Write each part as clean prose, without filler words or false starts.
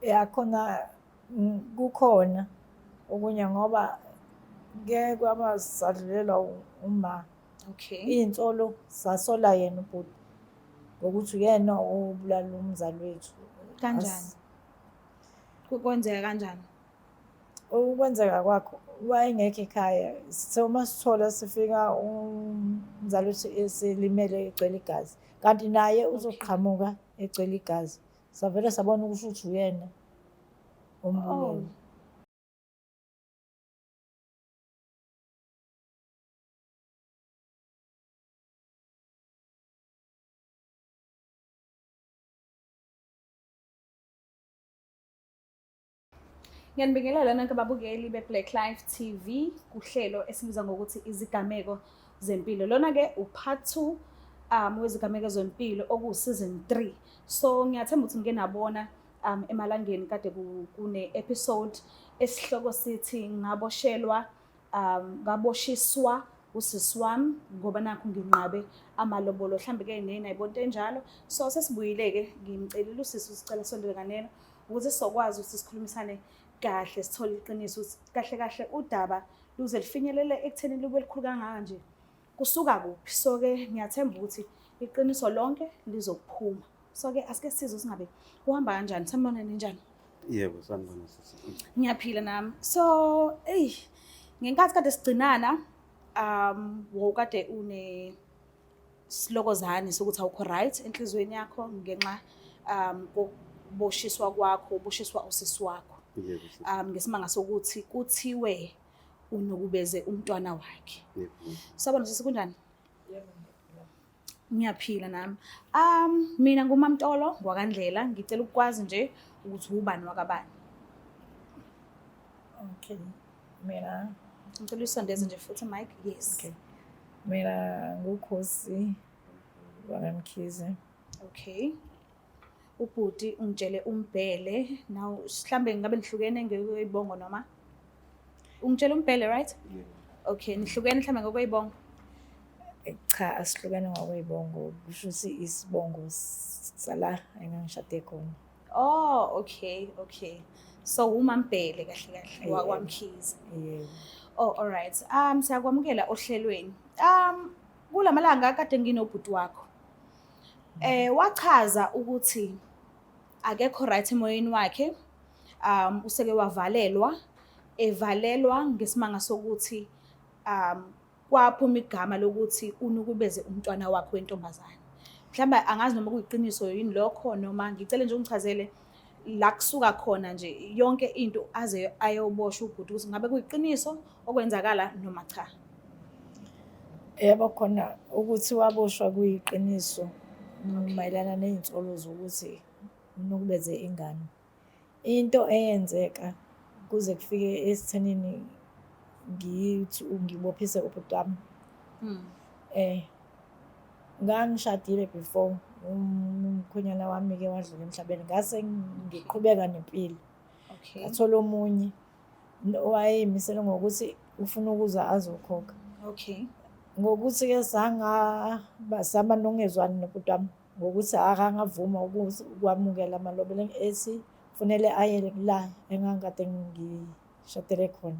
Ya khona kukhona okunye ngoba kuye kwaba sadlulelwa uma. Okay. Iy'nsolo sasola yena ubhuti ngokuthi uyena obulala umzali wethu. Kanjani? Kwenzeka kanjani? Ukwenzeka kwakho wayengekho ekhaya. Sithe uma sithola sifika umzali wethu eselimele egcwele igazi. Kanti naye uzoqhamuka egcwele igazi. Savele sabona ukuthi uthi uyena ombulele. Oh. Ngiyanibingelela nonke ababukeli be-Black Life TV kuhlelo esibiza ngokuthi izigameko zempilo. Lona-ke u-part 2 wezigameko zempilo okuwu-season 3. So ngiyathemba ukuthi ngike nabona emalangeni kade kune-episode esihloko sithi ngaboshelwa ngaboshiswa usisi wami ngoba nakhu nginqabe amalobolo mhlambe ke nina ayibona into enjalo. So sesibuyile-ke, ngimcelile usisi usicela sondele kaneno ukuze sizokwazi ukuthi sikhulumisane kahle, sithole iqiniso ukuthi kahle kahle udaba luze lufinyelele ekutheni lube lukhulu kangaka nje kusuka kuphi. So-ke ngiyathemba ukuthi iqiniso lonke lizophuma. So-ke asike sizwe singabe kuhamba kanjani. Sanibona, ninjani? Yebo, sanibona sisi. Ngiyaphila nami. So, eyi, ngenkathi kade sigcinana wawukade une silokozane sokuthi awukho right enhliziyweni yakho ngenxa kokuboshiswa kwakho, uboshiswa usisi wakho. Yebo sisi. Ngesimanga sokuthi kuthiwe unukubeze umntwana wakhe. Yebo. Sabona sisi, kunjani? Ngiyaphila nami. Mina nguMaMtolo ngwakaNdlela, ngicela ukwazi nje ukuthi ubani wakabani. Okay. Mina ngicela usondeze nje futhi mic. Yes. Okay. Mina nguKhosi wakaMkhize. Okay. Ubhuti ungitshele uMbhele. Now mhlambe ngabe nihlukene ngokwezibongo noma? Ungitshele uMbhele, right? Yeah. Okay, nihlukene mhlambe ngokwezibongo? Cha, asihlukene ngokwezibongo. Kusho ukuthi isibongo sala engangishade khona. Oh, okay, okay. So uMaMbhele kahle kahle Yeah. wakwaMkhize. Yebo. Oh, all right. Siyakwamukela ohlelweni. Kulamalanga kade nginobhuti wakho. Wachaza ukuthi akekho right emoyeni wakhe. Useke wavalelwa, evalelwa ngesimanga sokuthi kwaphuma igama lokuthi unukubeze umntwana wakhe wentombazane. Mhlawumbe angazi noma kuyiqiniso yini lokho, noma ngicela nje ungichazele la kusuka khona nje yonke into aze ayoboshwa ubhuti, ukuthi ngabe kuyiqiniso okwenzakala noma cha. Yebo, khona ukuthi waboshwa kuyiqiniso mayelana nezinsolo zokuthi unukubeze ingane. Into eyenzeka kuze kufike esithenini ngithi ngibophise ubhuti wami. Ngangishadile before umkhwenyana wami-ke wadlula emhlabeni, ngase ngiqhubeka nempilo. Okay. Ngathola omunye owayeyimisele ngokuthi ufuna ukuza azokhokha. Okay. Ngokuthi-ke saba nokungezwani nobhuti wami ngokuthi akangavuma ukwamukela amalobolo ethi kufanele aye la engangikade ngishadele khona.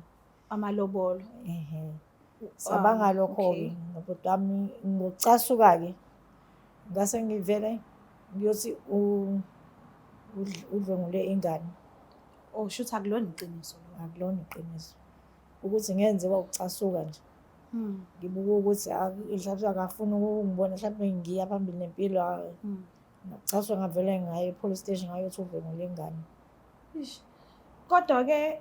Amalobolo. Ehhe. Sabanga lokho-ke nobhuti wami ngokucasuka-ke ngase ngivele ngiyothi udlwengule ingane. Oh, shuthi akulona iqiniso lo. Akulona iqiniso. Ukuthi ngenziwa ukucasuka nje. Ngibuka ukuthi mhlawumbe akafuni ukungibona, mhlawumbe ngiya phambili nempilo. Ngacaswa ngavele ngaye e-police station ngayothi udlwengule ingane. Eish. Kodwa-ke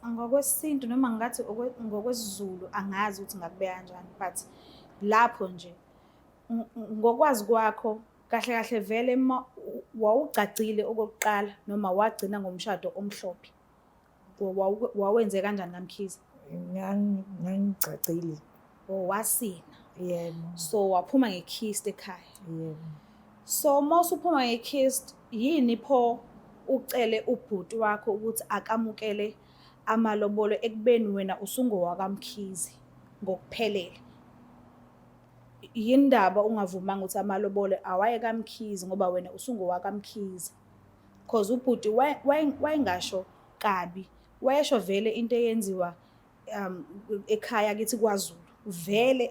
ngokwesintu noma ngathi ngokwesiZulu angazi ukuthi ngakubeka kanjani, but lapho nje ngokwazi kwakho kahle kahle vele wawugcagcile okokuqala noma wagcina ngomshado omhlophe, wawenze kanjani kaMkhize? Ngangigcagcile. Oh, wasina. Yebo. So waphuma ngekhist ekhaya. Yebo. So uma usuphuma ngekhist, yini pho ucele ubhuti wakho ukuthi akamukele amalobolo ekubeni wena usungowakaMkhize ngokuphelele? Yini ndaba ungavumanga ukuthi amalobolo awaye kaMkhize ngoba wena usungowakaMkhize? Cause ubhuti wayengasho kabi, wayesho vele into eyenziwa ekhaya kithi kwaZulu. Vele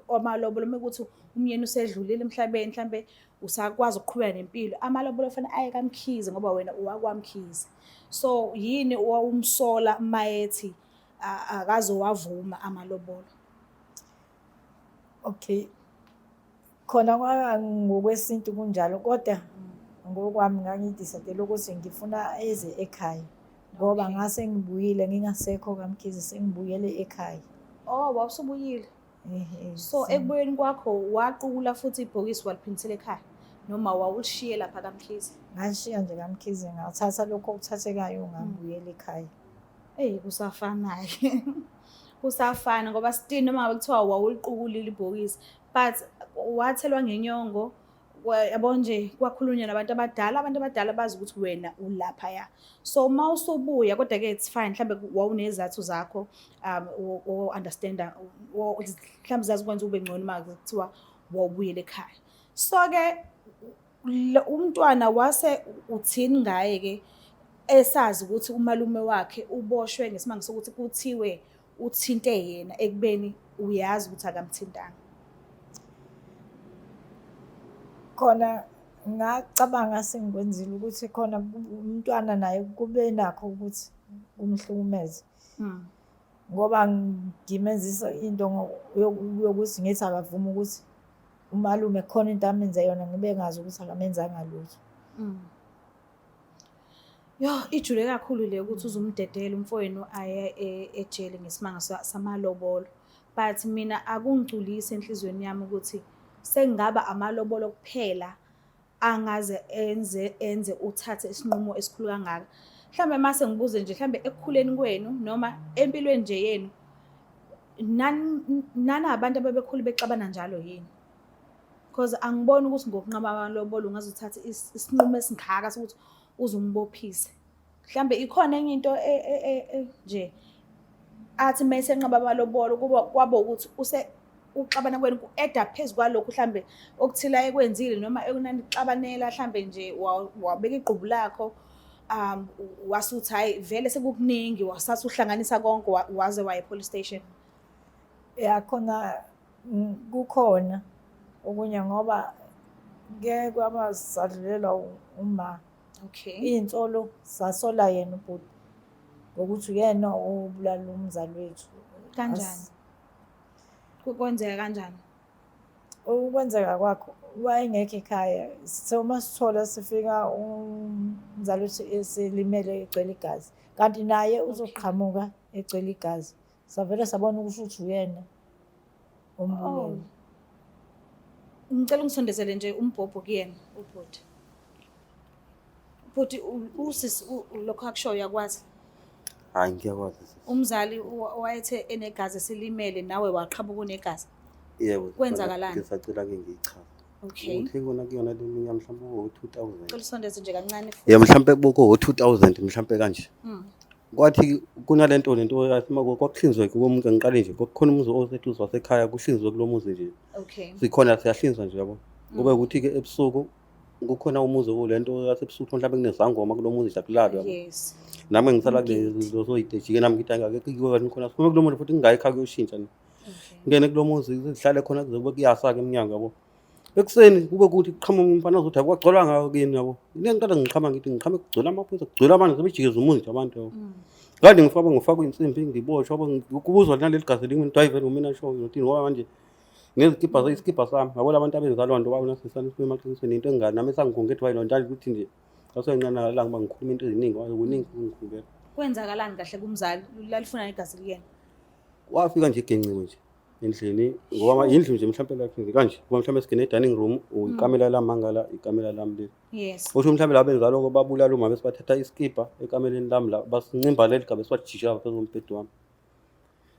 amalobolo uma kuthi umyeni usedlulile emhlabeni mhlambe usakwazi ukuqhubeka nempilo, amalobolo fanele aye kaMkhize ngoba wena uwakwaMkhize. So yini owawumsola mayethi akaze wavuma amalobolo? Okay. Khona ngokwesintu kunjalo kodwa ngokwami ngangidecide ukuthi ngifuna eze ekhaya ngoba ngase ngibuyile ngingasekho kaMkhize sengibuyele ekhaya. Oh, wawusubuyile. So ekubuyeni kwakho waqukula futhi ibhokisi waliphindisela ekhaya noma wawulishiye lapha kaMkhize? Ngashiya nje kaMkhize ngathatha lokho okuthathekayo ngabuyela ekhaya. Eyi kusafana-ke. Kusafana ngoba still noma ngabe kuthiwa wawuliqukulile ibhokisi but wathelwa ngenyongo yabo nje kwakhulunywa nabantu abadala, abantu abadala bazi ukuthi wena ulaphaya. So uma usubuya kodwa-ke it's fine mhlambe wawunezathu zakho o-understand-a mhlawumbe zazikwenza ube ngcono uma kuthiwa wawubuyela ekhaya. So-ke umntwana wase uthini ngaye-ke esazi ukuthi umalume wakhe uboshwe ngesimanga sokuthi kuthiwe uthinte yena ekubeni uyazi ukuthi akamthintanga? Khona ngacabanga sengikwenzile ukuthi khona umntwana naye kube nakho ukuthi kumhlukumeze. Ngoba ngimenzisa into yokuthi ngithi akavume ukuthi umalume khona into amenze yona ngibe ngazi ukuthi akamenzanga lutho. Yo, ijule kakhulu le ukuthi uzumdedele umfowenu aye ejele ngesimanga samalobolo. But mina akungigculisi enhliziyweni yami ukuthi sengingaba amalobolo kuphela angaze enze uthathe isinqumo esikhulu kangaka. Mhlambe mase ngibuze nje mhlambe ekukhuleni kwenu noma empilweni nje yenu nanabantu ababekhulu bexabana njalo yini? Because angiboni ukuthi ngokunqaba amalobolo ungaze uthathe isinqumo esingaka sokuthi uze umbophise. Mhlambe ikhona enye into nje athi mase enqaba amalobolo kuba kwabo ukuthi use uxabana kwenu ku-eda phezu kwalokhu mhlambe okuthile ayekwenzile noma ekunanixabanela mhlambe nje wabeka igqubu lakho wasuthi hhayi vele sekukuningi wasathi uhlanganisa konke waze waye police station. Ya khona kukhona okunye ngoba kuye kwaba sadlulelwa uma. Okay. Iy'nsolo sasola yena ubhuti ngokuthi uyena obulala umzali wethu. Kanjani? Kwenzeka kanjani? Ukwenzeka kwakho wayengekho ekhaya. Sithe uma sithola sifika umzali wethu eselimele egcwele igazi. Kanti naye uzoqhamuka egcwele igazi. Savele sabona ukuthi uthi uyena ombulele. Oh. Ngicela ungisondezele nje umbhobho kuyena ubhuti. Bhuti usisi lokho akushoyo uyakwazi? Hayi ngiyakwazi sisi. Umzali owayethe enegazi esilimele nawe waqhamuka unegazi. Yebo. Kwenzakalani? Ngisacela ke ngiyichaze. Okay. Uthe kona kuyona le minyaka mhlawumbe wo-2000. Cela usondeze nje kancane futhi. Ya mhlawumbe boko wo-2000 mhlawumbe kanje. Kwathi kunalento lento yathi uma kwakuhlinzwe komuntu ngiqale nje kwakukhona umuzi oseduze wasekhaya kuhlinzwe kulo muzi nje. Okay. Sikhona siyahlinzwa nje yabo. Kube ukuthi ke ebusuku kukhona umuzi olento yasebusuku mhlawumbe kunezangoma kulo muzi nje akulalwa yabo. Yes. Nami ngisala kulezo soyiteji-ke nami ngithi angake kuyiwe khona siphume kulo muzi futhi ngingayi ekhaya kuyoshintsha. Ngene kulo muzi sihlale khona kuze kube kuyasa-ke emnyango yabo. Ekuseni kube kuthi kuqhamuka umfana ozothi akwagcwala ngayo kini yabo. Ngike ngiqale ngiqhama ngithi ngiqhame kugcwele amaphoyisa kugcwele abantu sebejikeza umuzi nje abantu yabo. Kade ngifakwa ngifakwa insimbi ngiboshwa kubuzwa naleli gazi linye into ayivele umina sho nothini ngoba manje ngezikibha isikibha sami yabo labantu abenza loo nto babona sisane sibuye emaqinisweni into engane nami esangikhunga ethi wayilonto ukuthi nje ngasenqana la ngoba ngikhuluma into eziningi kuningi kungikhungela. Kwenzakalani kahle kumzali lalifuna igazi liyena? Wafika nje egenciwe nje endlini ngoba indlu nje mhlawumbe lakhe nje kanje ngoba mhlawumbe singene e-dining room ikamela lami mangala ikamela lami leli. Yes. Usho mhlawumbe laba benza lokho babulala umama bese bathatha isikibha ekameleni lami la basincimba leli gaba esiwajijela phezu kombhede wami.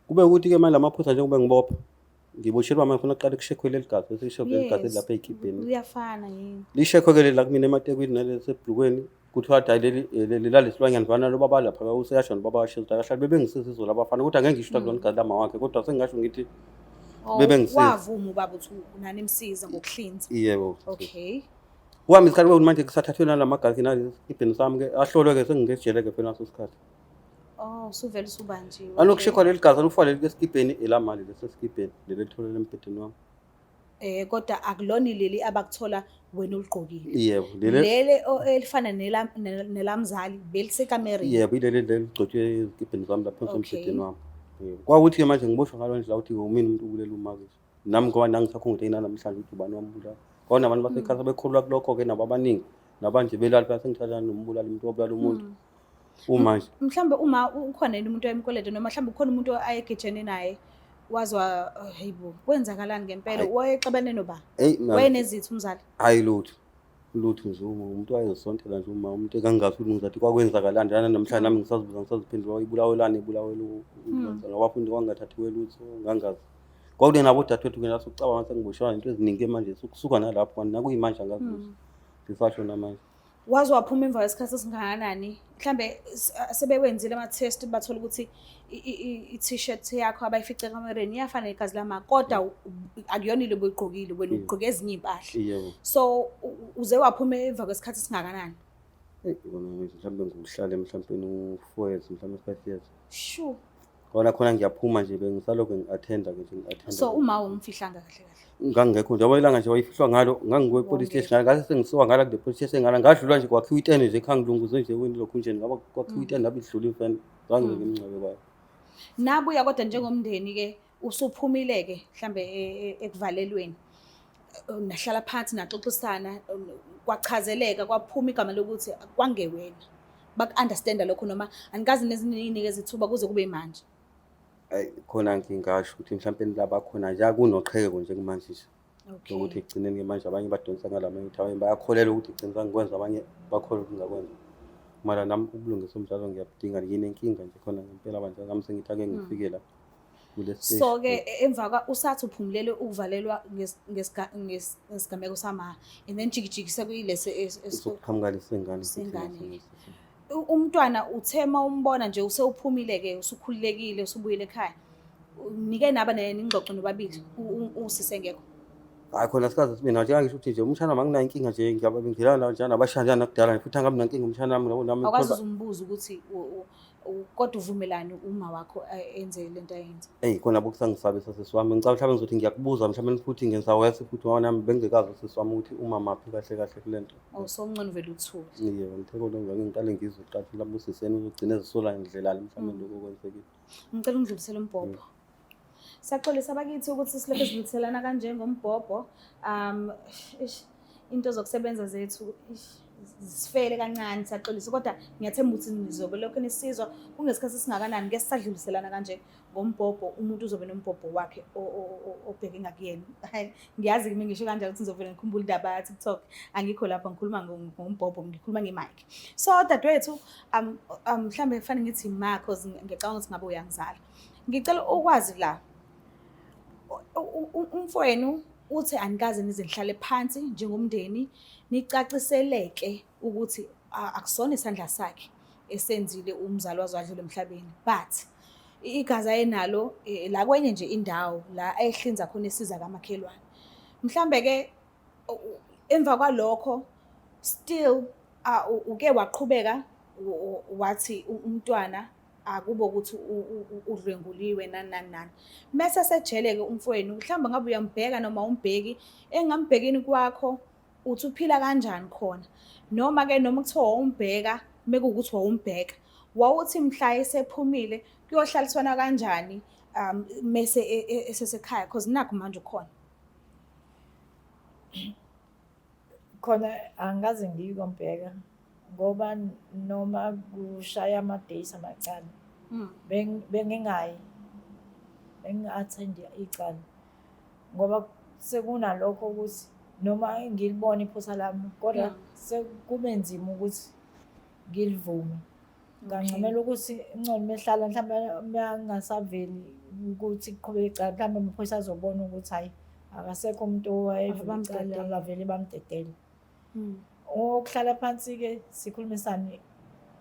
Kube ukuthi-ke manje lamaphutha njengoba ngibopha ngiboshelwa manje ngifuna kuqale kushekhwe leli gazi bese lishekhwe leli gazi lapha ey'kibheni. Liyafana yini? Lishekhwe-ke leli la kumina ematekwini naleli sebhlukweni kuthiwa hayi leli leli lalesilwanyana mfana lo baba lapha useyasho nobaba washo ukuthi akahlali bebengisiza izolo abafana kodwa angeke ngisho ukuthi akulona igazi lama wakhe kodwa sengingasho ngithi Oh, bebengisiza. Wavuma ubaba ukuthi unanimsiza ngokuhlinza. Yebo. Okay. Kuhamba isikhathi kwekuthi manje kusathathwe nalamagazi nalesikibheni sami ke ahlolwe ke sengingejele ke phela ngaso sikhathi. Oh, usuvele usubanjiwe. Anokushekwa leli gazi anofaka leli esikibheni elamali lesesikibheni leli elitholele embhedeni wami. Eh kodwa akulona leli abakuthola wena uligqokile. Yebo, leli Lele elifana nelamzali belisekamereni. Yebo, ileli leligcotshwe ezikibheni zami lapha Okay. embhedeni wami. Yebo. Kwakuthi ke manje ngiboshwa ngalo ndlela ukuthi umini umuntu ubulele umakisha. Nami ngoba nangisakhungethe namhlanje ukuthi ubani wambulala. Kodwa nabantu basekhaya sebekholwa kulokho-ke nabo abaningi nabanje belali phela sengithathana nombulali umuntu wabulala umuntu. Uma nje Mhlawumbe uma ukhona yini umuntu ayemkweleta noma mhlawumbe ukhona umuntu ayegejene naye wazwa, oh, hayibo, kwenzakalani ngempela? Hhayi. Wayexabene noba? Eyi mina Wayenezitha umzali? Hhayi lutho. Lutho nje uma umuntu wayezisontela nje uma umuntu engangazi ukuthi ngizathi kwakwenzakalani njalo namhlanje nami ngisazibuza ngisaziphendula wayibulawelani ebulawela ukwenza ngoba futhi kwangathathiwe lutho ngangazi. Kwakune nabo dadewethu ke nasukucabanga sengiboshwa into eziningi manje sukusuka nalapho kanti nakuyimanje angazi lutho. Ngisasho namanje. Waze waphuma emva kwesikhathi esingakanani? Mhlambe sebewenzile ama-test bathola ukuthi i-t-shirt yakho abayifice ekamereni iyafana negazi lama kodwa akuyona ile obuyigqokile wena ugqoke ezinye iy'mpahla. Yebo. So uze waphuma emva kwesikhathi esingakanani? Eyi kona manje mhlambe ngiwuhlale mhlampe no-4 years mhlambe 5 years. Sure. Kona khona ngiyaphuma nje bengisalokhu ngi-attenda ke nje ngi-attenda. So uma umfihlanga kahle kahle. Ngangingekho nje yabo ilanga nje wayifihlwa ngalo ngangikwe police station ngase sengisuka ngala kule police station ngala ngadlula nje kwakhiwa itende nje khangilunguze nje wena lokhu nje ngaba kwakhiwa itende lapho idlula ifeni ngangize ngimngcwabe kwayo. Nabuya kodwa njengomndeni ke usuphumile ke mhlambe ekuvalelweni. Nahlala phansi naxoxisana kwachazeleka kwaphuma igama lokuthi kwangewena. Baku-understanda lokho noma anikaze nizinikeze ithuba kuze kube manje? Ayi khona ngingasho ukuthi mhlawumbe laba khona nje akunoqhekeko nje kumanje nje. Okay. Ukuthi ekugcineni ke manje abanye badonsa ngalamanye ukuthi abanye bayakholelwa ukuthi egcina sangikwenza abanye bakholelwa ukuthi ngingakwenza. Mara nami ubulungisa umdlalo ngiyabudinga nginenkinga nje khona ngempela manje nami sengithi ake ngifike la kule stage. So ke emva kwa usathi uphumulele ukuvalelwa ngesigameko sama and then jikijiki sekuyilesi sokuqhamuka lesengane sengane. Umntwana uthe uma umbona nje usewuphumile ke usukhululekile usubuyile ekhaya. Nike naba nengxoxo nobabili usise ngekho. Hayi khona sikaze sibe nayo njengangisho ukuthi nje umshana wami anginayo inkinga nje ngiyababingelana nawo njalo nabashana njalo nakudala futhi angabi nankinga umshana wami nabo nami. Awukwazi uzumbuza ukuthi kodwa uvumelani uma wakho enze lento ayenza. Eyi khona bokusangisabisa sisi wami ngicabanga mhlawumbe ngizothi ngiyakubuza mhlawumbe futhi ngenza worse futhi ngoba nami bengingekazi usisi wami ukuthi umamaphi kahle kahle kule nto. Oh songcono vele uthule. Yebo ngithe kodwa ngake ngiqale ngizwe kuqala mhlawumbe usiseni uzogcina ezisola ndlelani mhlawumbe lokho okwenzekile. Ngicela ungidlulisele umbhobho. Siyaxolisa bakithi ukuthi silokhu sidluliselana kanje ngombhobho. Into zokusebenza zethu zisifele kancane siyaxolisa kodwa ngiyathemba ukuthi nizobe lokho nisizwa kungesikhathi esingakanani ke sisadluliselana kanje ngombhobho umuntu uzobe nombhobho wakhe obheke ngakuyena. Ngiyazi kimi ngisho kanjalo ukuthi ngizovele ngikhumbule indaba ya TikTok. Angikho lapha ngikhuluma ngombhobho ngikhuluma ngemic. So dadewethu mhlambe kufanele ngithi ma cause ngiyacabanga ukuthi ngabe uyangizala. Ngicela ukwazi la umfowenu uthi anikaze nize nihlale phansi njengomndeni nicaciseleke ukuthi akusona isandla sakhe esenzile umzali waze wadlula emhlabeni but igazi ayenalo la kwenye nje indawo la ayehlinza khona esiza kamakhelwane. Mhlambe ke emva kwalokho still uke waqhubeka wathi umntwana akubo ukuthi udlwenguliwe nani nani nani. Mese sejele ke umfowenu mhlawumbe ngabe uyambheka noma umbheki engambhekini kwakho uthi uphila kanjani khona noma ke noma kuthiwa wawumbheka mekuwukuthi wawumbheka wawuthi mhla esephumile kuyohlaliswana kanjani mese esesekhaya cause nakho manje ukhona. Khona angikaze ngiyikombheka ngoba noma kushaya ama-days amacala bengingayi benginga-attend icala ngoba sekunalokho ukuthi noma ngilibona iphutha lami kodwa sekube nzima ukuthi ngilivume. Nganqamela ukuthi ingcono mehlala mhlawumbe mangasaveli ukuthi kuqhubeke icala mhlawumbe amaphoyisa azobona ukuthi hhayi akasekho umuntu owayevula icala abavele bamdedele. Okuhlala phansi-ke sikhulumisane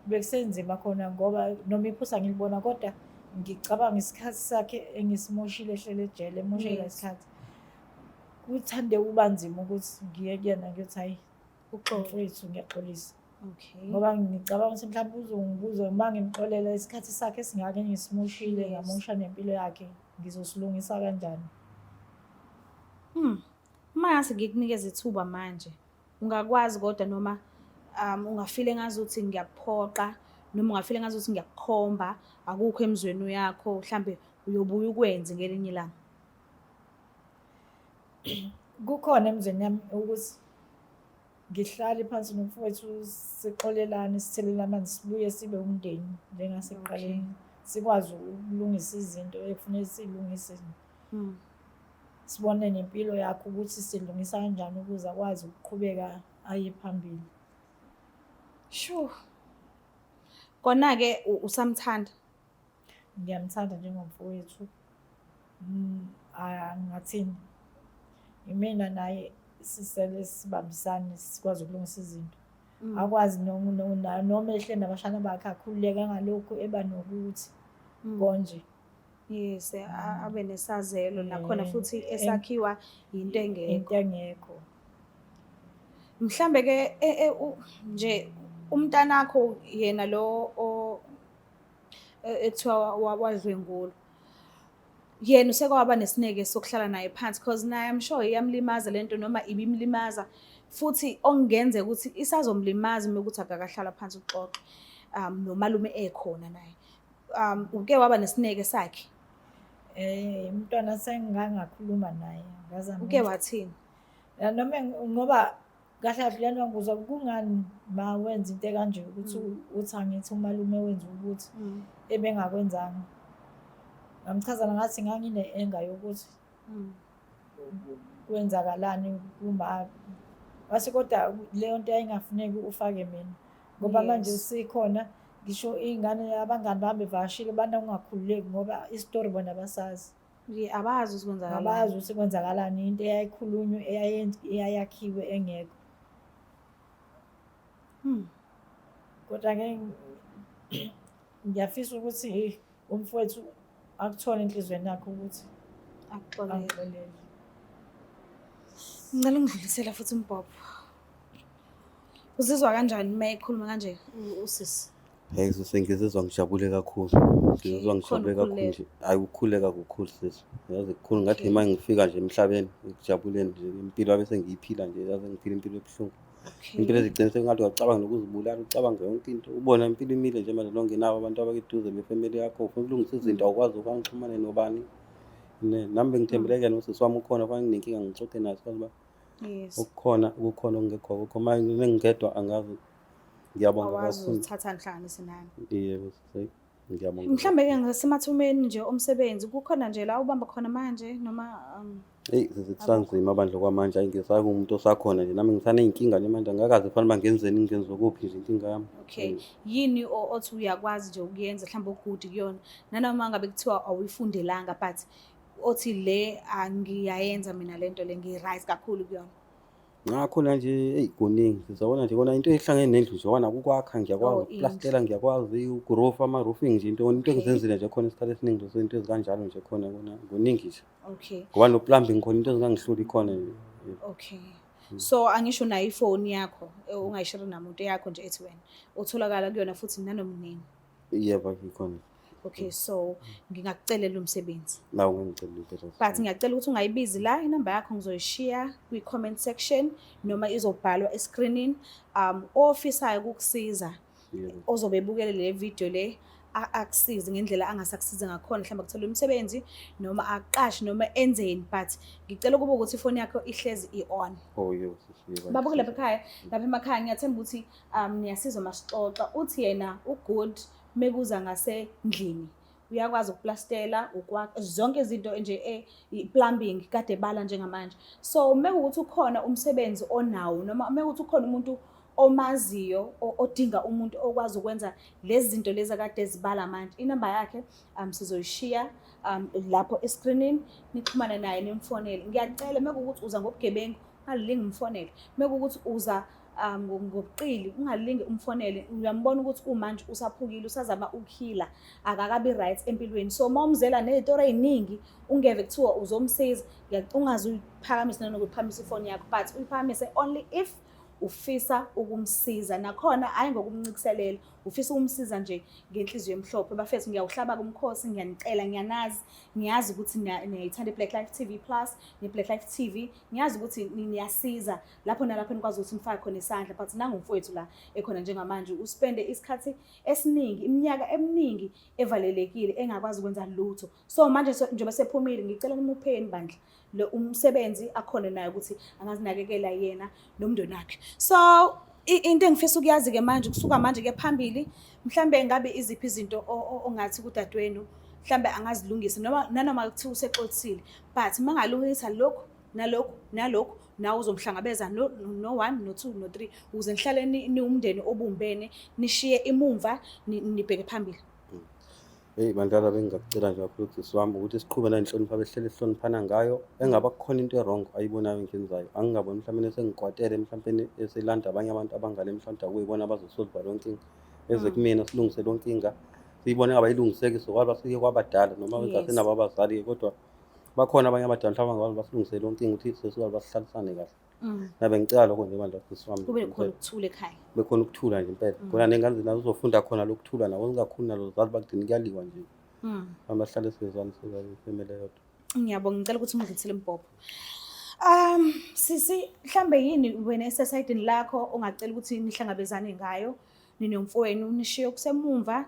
bekusenzima khona ngoba noma iphutha ngilibona kodwa ngicabanga isikhathi sakhe engisimoshile ehlele ejele emoshela isikhathi. Kuthande ukuba nzima ukuthi ngiye kuyena ngiyothi hhayi Uxolo. Mfowethu ngiyaxolisa. Okay. Ngoba ngicabanga ukuthi mhlawumbe uzongibuza uma ngimxolela isikhathi sakhe esingaka engisimoshile ngamosha nempilo yakhe ngizosilungisa kanjani. Uma ngase ngikunikeze ithuba manje ungakwazi kodwa noma ungafile ngazuthi ngiyakuphoqa noma ungafile ngazuthi ngiyakukhomba akukho emzweni yakho mhlambe uyobuya ukwenze ngelinye ilanga. Kukhona emzweni yami ukuthi ngihlale phansi nomfowethu sixolelane sithelele amanzi sibuye sibe umndeni njengasekuqaleni sikwazi ukulungisa izinto ekufuneka silungise. Sibone nempilo yakhe ukuthi silungisa kanjani ukuze akwazi ukuqhubeka aye phambili. Sure. Kona-ke usamthanda? Ngiyamthanda njengomfowethu. Ngingathini? Imina naye sisele sibambisane sikwazi ukulungisa izinto. Akwazi noma ehle nabashana bakhe akhululeke ngalokhu eba nokuthi konje. Yes, abe nesazelo nakhona futhi esakhiwa into engekho. Into engekho. Mhlambe ke nje umntanakho yena lo ekuthiwa wadlwengulwa. Yena usekwaba nesineke sokuhlala naye phansi because naye I'm sure iyamlimaza lento noma ibimlimaza futhi okungenzeka ukuthi isazomlimaza uma ukuthi akakahlala phansi uxoxe nomalume ekhona naye. Uke waba nesineke sakhe? Umntwana sengingangakhuluma naye ngazama. Uke wathini? Noma ngoba kahle kahle lento ngibuza kungani ma wenza into ekanje ukuthi uthi angithi umalume wenza ukuthi ebengakwenzanga. Ngamchazela ngathi ngangine-anger yokuthi kwenzakalani kuma. Wathi kodwa leyo nto yayingafuneki ufake mina ngoba manje sikhona ngisho iy'ngane abangani bami bevakashile abantu ungakhululeki ngoba isitori bona basazi. Abazi ukuthi kwenzakalani. Abazi ukuthi kwenzakalani, into eyayikhulunywa eyayakhiwe engekho. Kodwa-ke ngiyafisa ukuthi umfowethu akuthole enhliziyweni yakhe ukuthi akuxolele. Angixolele. Ngicela ungidlulisele futhi umbhobho. Uzizwa kanjani uma ekhuluma kanje usisi? Hey, sengizizwa ngijabule kakhulu. Ngizizwa ngijabule kakhulu nje. Hayi, ukukhuleka kukhulu sisi. Yazi kukhulu ngathi uma ngifika nje emhlabeni ekujabuleni nje impilo abe sengiyiphila nje, yazi ngiphila impilo ebuhlungu. Impilo ezigcina sengathi uyacabanga nokuzibulala, ucabanga yonke into. Ubona impilo imile nje manje nongenabo abantu abakeduze befamily yakho, ufuna ukulungisa izinto awukwazi ukuba ngixhumane nobani. Nami bengithembele kuyena usisi wami ukhona, fanele nginenkinga ngixoxe naye sikwazi uba okukhona kukhona okungekho akukho. Manje mengingedwa angazi. Ngiyabonga Awazi kakhulu. uthatha nihlanganise nani. Yebo, sisi. Ngiyabonga. Mhlambe ke ngasemathumeni nje omsebenzi kukhona nje la ubamba khona manje noma Hey, sisi kusanzima bandla kwamanje, ayi ngisake umuntu osakhona nje nami ngisaneyinkinga nje manje angakaze kufanele uba ngenzeni ngenze kuphi nje inkinga yami. Okay. Yini othi uyakwazi nje ukuyenza mhlawumbe ogudi kuyona nanoma ngabe kuthiwa awuyifundelanga but othi le angiyayenza mina lento le ngi-right kakhulu kuyona. Ngakhona nje eyi kuningi sizabona nje kona into ehlangene nendlu nje wana ukwakha ngiyakwazi Oh, indlu. ukuplastela ngiyakwazi ukurofa ama-roofing nje into engizenzile nje khona isikhathi esiningi nje into ezikanjalo nje khona kona kuningi nje. Okay. Ngoba no-plumbing khona into ezingangihluli khona nje. Okay. So angisho nayo ifoni yakho ungayishare namuntu yakho nje ethi wena utholakala kuyona futhi nanoma nini. Yebo ikhona. Okay, so ngingakucelela umsebenzi. Nawu ngicela impela. But ngiyacela ukuthi ungayibizi la inamba yakho ngizoyishiya kwi-comment section noma izobhalwa escreenini. Ofisayo ukukusiza ozobe ebukele le video le akusize ngendlela angasakusiza ngakhona mhlawumbe akuthole umsebenzi noma aqashe noma enzeni but ngicela ukuba ukuthi ifoni yakho ihlezi i-on. Oh yebo sisi. Babuke lapha ekhaya, lapha emakhaya ngiyathemba ukuthi niyasizwa masixoxa uthi yena ugood mekuza ngasendlini. Uyakwazi ukuplastela, ukwakha zonke izinto nje i-plumbing kade bala njengamanje. So mekuwukuthi ukhona umsebenzi onawo noma mekuwukuthi ukhona umuntu omaziyo odinga umuntu okwazi ukwenza lezi zinto lezi akade ezibala manje, inamba yakhe sizoyishiya lapho escreenini, nixhumane naye nimfonele. Ngiyacela mekuwukuthi uza ngobugebengu ungalingi umfonele, mekuwukuthi uza ngobuqili ungalingi umfonele. Uyambona ukuthi kumanje usaphukile, usazama ukuhila, akakabi right empilweni. So uma umzela nezitori eziningi ungeve kuthiwa uzomsiza, ungaze uyiphakamise nanokuthi uphakamisa ifoni yakho, but uyiphakamise only if Ufisa ukumsiza nakhona hhayi ngokumncikiselela, ufisa ukumsiza nje ngenhliziyo emhlophe. Bafethu ngiyawuhlaba kumkhosi, ngiyanicela, ngiyanazi, ngiyazi ukuthi niyayithanda i-Black Life TV Plus ne-Black Life TV. Ngiyazi ukuthi niyasiza lapho nalapho enikwazi ukuthi nifake khona isandla, but nangumfowethu la ekhona njengamanje uspende isikhathi esiningi, iminyaka eminingi evalelekile engakwazi ukwenza lutho. So manje njengoba sephumile, ngicela nimupheni bandla lo umsebenzi akhona naye ukuthi angazinakekela yena nomndeni wakhe. So into engifisa ukuyazi-ke manje kusuka manje ke phambili, mhlambe ngabe iziphi izinto ongathi kudadewenu mhlambe angazilungisa, noma nanoma kuthiwa usexolisile, but uma ngalungisa lokhu nalokhu nalokhu, nawe uzomhlangabeza no no 1 no 2 no 3 ukuze nihlale niwumndeni obumbene, nishiye imumva, nibheke phambili. Eyi bandlala, bengingakucela nje kakhulu sisi wami ukuthi siqhube nanhlonipho abehlele sihloniphana ngayo. Engaba kukhona into e-wrong ayibonayo engiyenzayo, angingaboni mhlawumbe sengikwatele, mhlawumbe eselanda abanye abantu abangale, mhlawumbe akuyibona abazosolva leyo nkinga, eze kumina silungise leyo nkinga. Siyibone abayilungiseki, sokwalwa siye kwabadala noma bengasenabo abazali-ke, kodwa bakhona abanye abadala mhlawumbe abangakwazi basilungise leyo nkinga ukuthi sesikwazi basihlalisane kahle. Nabe ngicela lokho nje bandla sisi wami. Kube khona ukuthula ekhaya. Kube khona ukuthula nje impela. Khona nengane nazo uzofunda khona lokuthula nabo, zingakhuli nalo zali bagcina kuyaliwa nje. Abahlale sizwana sizwana ifamily eyodwa. Ngiyabonga, ngicela ukuthi ungidlulisele umbhobho. Sisi, mhlambe yini wena esesayidini lakho ongacela ukuthi nihlangabezane ngayo ninomfowenu, nishiye okusemumva,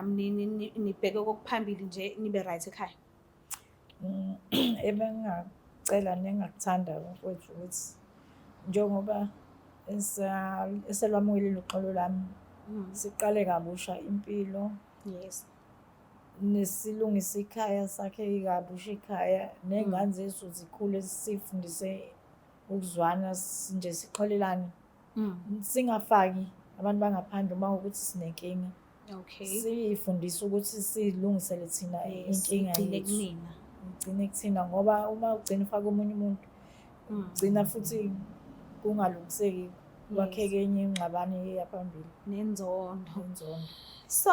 nibheke kokuphambili nje, nibe right ekhaya? Ebengingacela nengingakuthanda mfowethu ukuthi njengoba eselwamukelile uxolo lami, siqale kabusha impilo. Nesilungise ikhaya, sakhe kabusha ikhaya, ney'ngane zethu zikhule sifundise ukuzwana nje, sixolelane. Singafaki abantu bangaphandle uma ukuthi sinenkinga. Siyifundise ukuthi silungisele thina inkinga Igcine yethu. Kunina. Igcine kuthina, ngoba uma ugcina ufaka omunye umuntu, gcina futhi kungalungiseki, kwakheke enye ingxabano eya phambili. Nenzondo. Nenzondo. So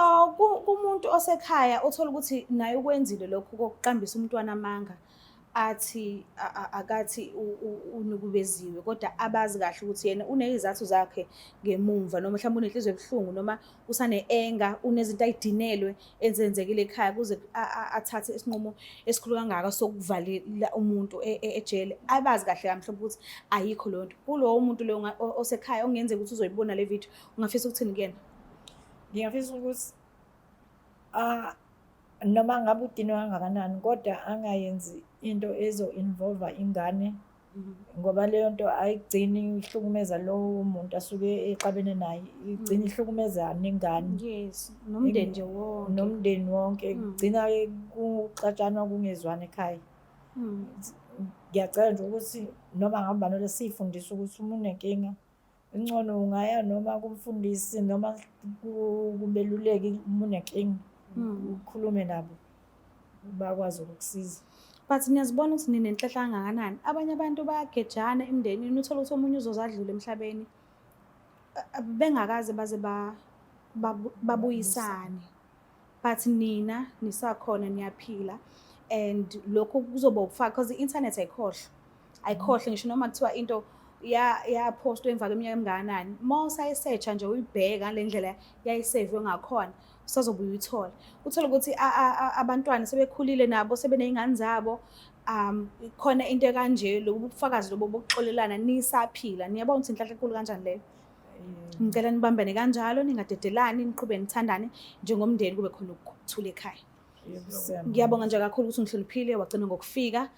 kumuntu osekhaya othola ukuthi naye ukwenzile lokhu kokuqambisa umntwana amanga, athi akathi unukubeziwe, kodwa abazi kahle ukuthi yena unezizathu zakhe ngemumva, noma mhlawumbe unenhliziyo ebuhlungu, noma usane-anger, unezinto ayidinelwe ezenzekile ekhaya, kuze athathe isinqumo esikhulu kangaka sokuvalela umuntu ejele, abazi kahle kamhlophe ukuthi ayikho leyo nto. Kulowo muntu loyo osekhaya okungenzeka ukuthi uzoyibona le video, ungafisa ukuthini kuyena? Ngingafisa ukuthi noma ngabe udinwe kangakanani, kodwa angayenzi into ezo-involve ingane, ngoba leyo nto ayigcini ihlukumeza lowo muntu asuke exabene naye, igcina ihlukumeza nengane. Yes, nomndeni nje wonke. Nomndeni wonke. Kugcina kuxatshanwa, kungezwani ekhaya. Ngiyacela nje ukuthi noma ngabe banole siyifundise ukuthi uma unenkinga, ingcono ungaya noma kumfundisi noma kumeluleki, uma unenkinga ukhulume nabo, bakwazi ukukusiza. But niyazibona ukuthi ninenhlahla kangakanani. Abanye abantu bayagejana emndenini, uthole ukuthi omunye uzoze adlule emhlabeni bengakaze baze babuyisane. But nina nisakhona, niyaphila, and lokho kuzoba ubufakazi, because i-internet ayikhohlwa. Ayikhohlwa ngisho noma kuthiwa into yapostwa emva kweminyaka emingakanani. Uma usayisearcha nje uyibheka ngale ndlela yayisevwe ngakhona, usazobuye uyithole. Uthole ukuthi abantwana sebekhulile nabo sebeney'ngane zabo, khona into ekanje, lobu bufakazi lobo bokuxolelana nisaphila. Niyabona ukuthi inhlanhla enkulu kanjani leyo. Ngicela nibambane kanjalo, ningadedelani, niqhubeke nithandane njengomndeni, kube khona ukuthula ekhaya. Ngiyabonga nje kakhulu ukuthi ungihloniphile wagcina ngokufika.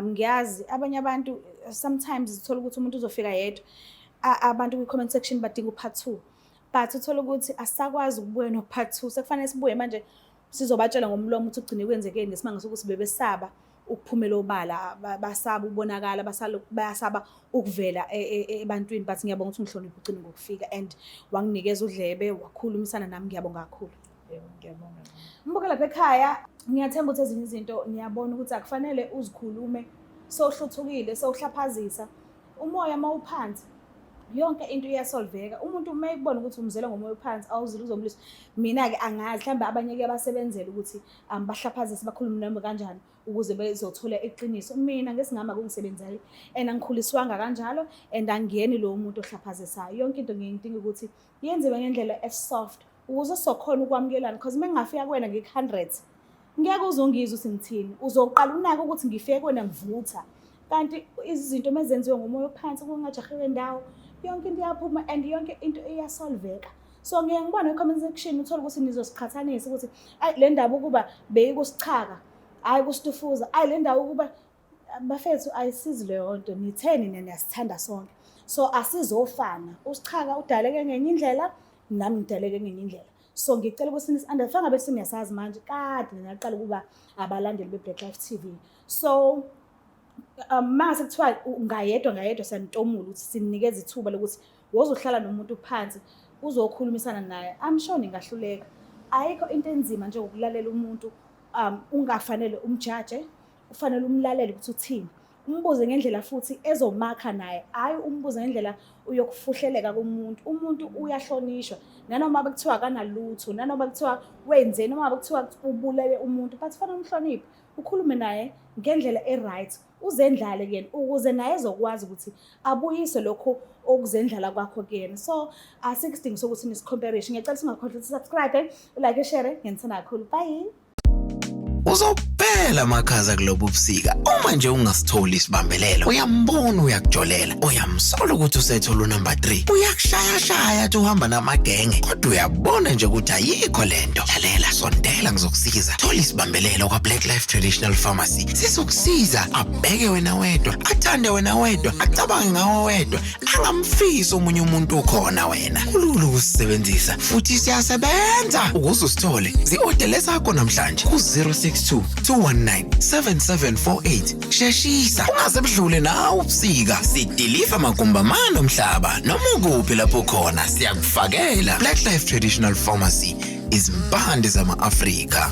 Ngiyazi abanye abantu sometimes sithola ukuthi umuntu uzofika yedwa. Abantu kwi-comment section badinga u-part 2. But uthola ukuthi asisakwazi ukubuya no-part 2. Sekufanele sibuye manje sizobatshela ngomlomo ukuthi kugcine kwenzekeni, ngesimanga sokuthi bebesaba ukuphumela obala, basaba ukubonakala, bayasaba ukuvela ebantwini. But ngiyabonga ukuthi ungihloniphe ugcine ngokufika and wanginikeza udlebe, wakhulumisana nami, ngiyabonga kakhulu. Yebo, ngiyabonga. Mbuke lapha ekhaya, ngiyathemba ukuthi ezinye izinto niyabona ukuthi akufanele uzikhulume sowuhluthukile, sowuhlaphazisa. Umoya mawuphansi, Yonke into iyasolveka. Umuntu uma ekubona ukuthi umzela ngomoya ophansi, awuzile uzomlisa. Mina-ke angazi, mhlawumbe abanye kuyabasebenzela ukuthi bahlaphazise, bakhulume noma kanjani ukuze bezothola iqiniso. Mina ngesingama kungisebenzeli and angikhuliswanga kanjalo and angiyeni lowo muntu ohlaphazisayo. Yonke into ngiye ngidinga ukuthi yenziwe ngendlela e-soft ukuze sizokhona ukwamukelana, because uma ngingafika kuwena ngik-100 ngeke uzongizwa ukuthi ngithini, uzoqala unake ukuthi ngifike kuwena ngivutha. Kanti izinto uma zenziwe ngomoya ophansi, kungajahiwe ndawo, yonke into iyaphuma and yonke into iyasolveka. So ngiye ngibone kwi-comment section, uthole ukuthi nizosiqhathanisa ukuthi ayi le ndaba ukuba beyikusichaka, hhayi kusitufuza, ayi le ndaba ukuba bafethu ayisizi leyo nto. Nitheni nina, niyasithanda sonke, so asizofana. Usichaka udaleke ngenye indlela, nami ngidaleke ngenye indlela. So ngicela ukuthi nisi-understand, ngabe seniyasazi manje, kade naqala ukuba abalandeli be-Black Life TV. So mase kuthiwa ngayedwa ngayedwa siyantomula ukuthi sinikeza ithuba lokuthi wozohlala nomuntu phansi uzokhulumisana naye. I'm sure ningahluleka. Ayikho into enzima njengokulalela umuntu. Ungafanele umjaje, ufanele umlalele ukuthi uthini, umbuze ngendlela futhi ezomakha naye, hhayi umbuze ngendlela uyokufuhleleka kumuntu. Umuntu uyahlonishwa nanoma bekuthiwa akanalutho, nanoma kuthiwa wenzeni, noma bekuthiwa ubulewe umuntu, but fanele umhloniphe, ukhulume naye ngendlela e-right, uzendlale kuyena ukuze naye ezokwazi ukuthi abuyise lokho okuzendlala kwakho kuyena. So asikho isidingo sokuthi nisi-compare. Ngiyacela singakhohlwa ukuthi subscribe, ulike, share. Ngiyanithanda kakhulu, bye. Uzophela amakhaza kulobu busika uma nje ungasitholi isibambelelo. Uyambona uyakujolela, uyamsola ukuthi usethola unumber 3, uyakushayashaya athi uhamba namagenge, kodwa uyabona nje ukuthi ayikho lento. Lalela, sondela ngizokusiza. Thola isibambelelo kwa-Black Life Traditional Pharmacy, sizokusiza abheke wena wedwa, athande wena wedwa, acabange ngawe wedwa, angamfisi omunye umuntu ukhona wena. Kulula ukusisebenzisa futhi siyasebenza. Ukuze usithole, zi-odele sakho namhlanje ku-062 219 7748. Sheshisa ungaze budlule nawe ubusika. Sidiliva magumbi amane omhlaba, noma ukuphi lapho khona siyakufakela. Black Life Traditional Pharmacy, izimpande zama-Afrika.